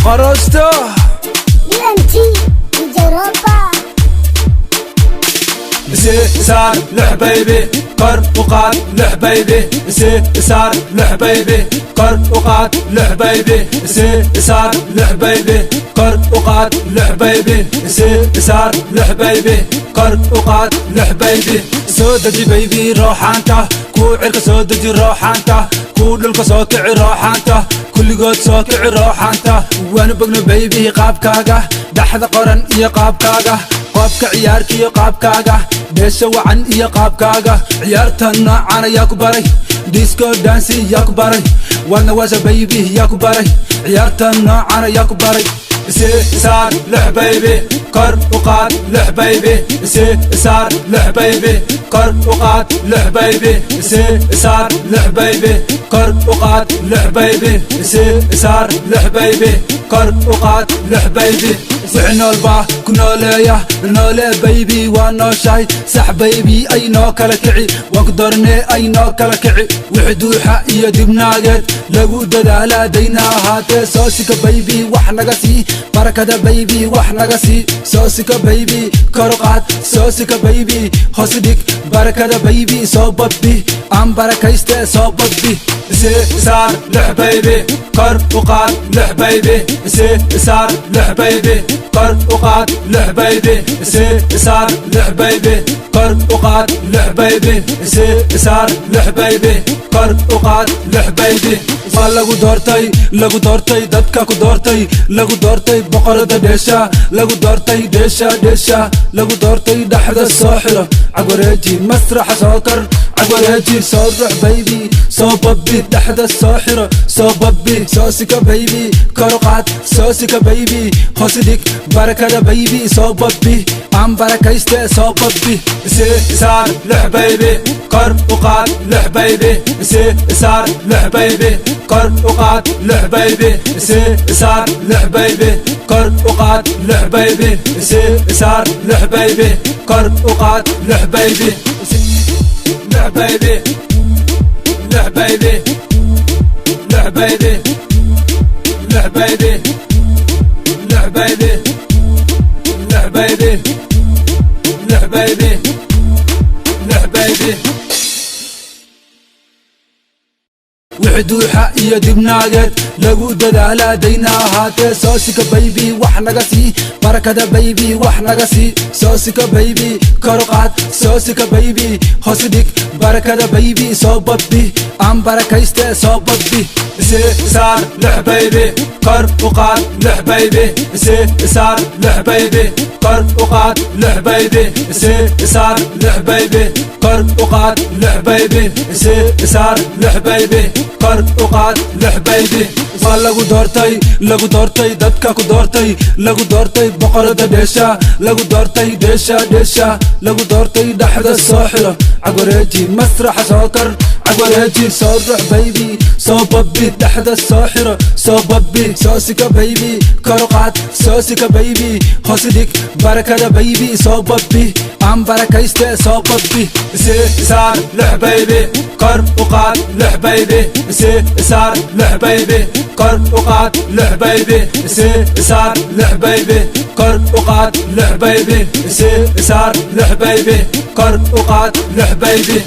Qorosto. UMT Jaroba. Saar lix baby, kor u qaad lix baby. Saar lix baby, kor u qaad lix baby. Saar lix baby, kor u qaad lix baby. Saar lix baby, kor u qaad lix baby. Soo deji baby rooxaanta kuu cirka, soo deji rooxaanta kuu dhulka, soo kici rooxaanta kulligood, soo kici rooxaanta. Waanu bogno baby qaabkaaga dhaxda qoran iyo qaabkaaga qoobka ciyaarka iyo qaabkaaga dheesha wacan iyo qaabkaaga. Ciyaarta noocan ayaa ku baray? Disco dance yaa ku baray? Waadna waasha baby, yaa ku baray? Ciyaarta noocan ayaa ku baray? Saar lix baby, kor u qaad lix baby. Saar lix baby, kor u qaad lix baby. Saar lix baby, kor u qaad lix baby. Saar lix baby, kor u qaad lix baby. Wixii nool baa ku nooleeya, noole baby, waa nooshahay sax baby. Ay noo kala kici, waan ku doornee, ay noo kala kici. Wixii duuxa iyo dibnaageed lagu dadaalaa dayna ahaatee. Soo sika baby, wax naga sii barakada baby, wax naga sii. Soo sika baby, kor u qaad. Soo sika baby, hoos dhig barakada baby. Soo babbi aan barakayste, soo babbi. Saar lix baby, kor u qaad lix baby. Saar lix baby, kor u qaad lix baby. Saar lix baby, kor u qaad lix baby. Saar lix baby, kor u qaad lix baby. Waa lagu doortay, lagu doortay, dadka ku doortay, lagu doortay boqorada dheesha, lagu doortay dheesha, dheesha lagu doortay. Dhexda soo xiro, cagwareeji, masraxa soo kor, cagwareeji, soo rux baby, soo babbi. Dhexda soo xiro, soo babbi. Soo sika baby, kor u qaad. Soo sika baby, hoos dhig barakada baby. Soo babbi aan barakayste, soo babbi. Saar lix baby, kor u qaad lix baby. Saar lix baby, kor u qaad lix baby. Saar lix baby, kor u qaad lix baby. Saar lix baby, kor u qaad lix baby. Lix baby, lix baby, lix baby, lix baby, lix baby, lix baby, lix baby, lix baby. Wixii duuxa iyo dibnaageed lagu dadaalaa dayna ahaatee. Soo sika baby, wax naga sii barakada baby, wax naga sii. Soo sika baby, kor u qaad. Soo sika baby, hoos dhig barakada baby. Soo babbi aan barakayste, soo babbi. Saar lix baby, kor u qaad lix baby. Saar lix baby, kor u qaad lix baby. Saar lix baby, kor u qaad lix baby. Saar lix baby, kor u qaad lix baby. Waa lagu doortay, lagu doortay, dadka ku doortay, lagu doortay boqorada dheesha, lagu doortay dheesha, dheesha lagu doortay. Dhexda soo xiro, cagwareeji, masraxa soo kor, cagwareeji, soo rux baby, soo babbi. Dhexda soo xiro, soo babbi. Soo sika baby, kor u qaad. Soo sika baby, hoos dhig barakada baby. Soo babbi aan barakayste, soo babbi. Saar lix baby, kor u qaad lix baby. Saar lix baby, kor u qaad lix baby. Saar lix baby, kor u qaad lix baby. Saar lix baby, kor u qaad lix baby.